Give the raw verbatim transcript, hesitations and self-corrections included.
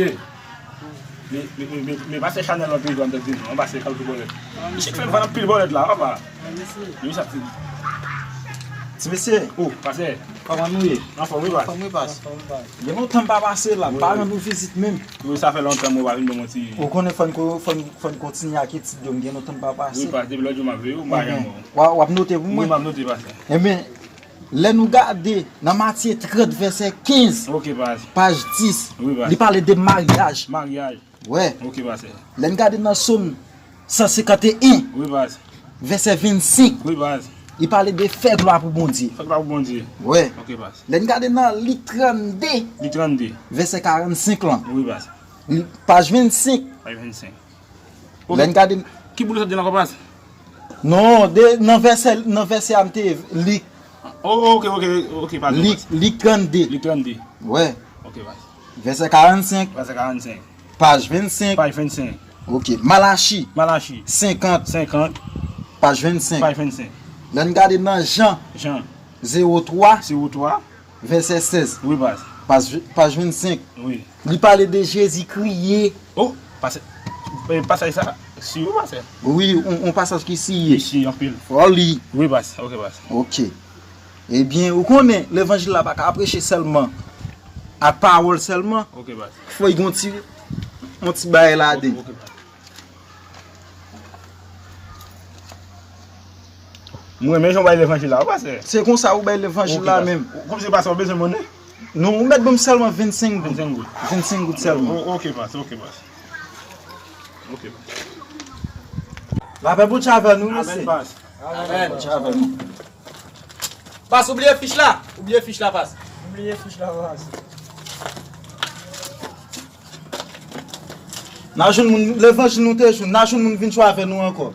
Men, men, men, men, men pastè Chanèl nan peyi dwa m tande non, pastè k ap jwe bòlèt. Misye k fè m vann anpil bòlèt la, papa. Wi, sa ti. Ti mesye, oh, pastè. Kòman nou ye? Anfòm, wi, pastè. Gen lontan m pa pase la, m pa rann ou vizit menm. Wi, sa fè lontan mwen pa vin ban mwen ti. Ou konnen fò n ko-, fò n, fò n kontinye ak etid yo, m gen lontan m pa pase. Wi, pastè, depi lòt jou m ap veye w, m pa janm wè w. W ap note pou mwen? Wi, m ap note, pastè. Enben, lè nou gade nan Matye trant vèsè kenz, ok, pastè, paj dis, wi, pastè, li pale de maryaj. Maryaj. Wè. Ok, pastè. Lè n gade nan Sòm san senkanteyen, wi, pastè, vèsè vennsenk, wi, pastè, li pale de fè glwa pou Bondye. Fè glwa pou Bondye. Wè. Ok, pastè. Lè n gade nan Lik trannde, Lik trannde, vèsè karannsenk lan, wi, pastè, li, paj vennsenk. Paj vennsenk. Lè n gade. Ki bout ou sot di la ankò, pastè? Non, de, nan vèsè, nan vèsè a m te, Lik. Oh, ok, ok, ok, padon, Lik, pastè. Lik trannde. Lik trannde. Wè. Ok, pastè. Vèsè karannsenk. Vèsè karannsenk. Paj vennsenk. Paj vennsenk. Ok. Malachi. Malachi. Senkant. Senkant. Paj vennsenk. Paj vennsenk. Lè n gade nan Jan. Jan. Zewo twa. Zewo twa. Vèsè sèz. Wi, pastè. Paj, paj vennsenk. Wi. Li pale de Jezi kriye. Oh, pastè. Eh, pasaj sa, si wi, pastè. Wi, on, on pasaj ki siye. Ki siye anpil. Fò li. Wi, pastè. Ok, pastè. Ok. Ebyen, ou konnen, levanjil la pa ka preche sèlman ak pawòl sèlman. Ok, pastè. Fò y gen on ti, on ti bagay ladan. Ok, ok, pastè. Mwen renmen jan w bay levanjil la, wi, pastè. Se konsa ou bay levanjil la menm. Ok, pastè. Kòmsi pastè, w bezwen monnen? Non, ou mèt ban m sèlman vennsenk goud. Vennsenk goud. Vennsenk goud sèlman. O, ok, pastè, ok, pastè. Ok, pastè. Lapè Bondye avè nou, mesye. Amèn, pastè. Amèn. Bondye avè nou. Pas, ou bliye fich la? Ou bliye fich la, pas? Ou bliye fich la, pas? N a jwenn moun, levanjil nou te jwenn, n a jwenn moun vin jwe avè nou ankò.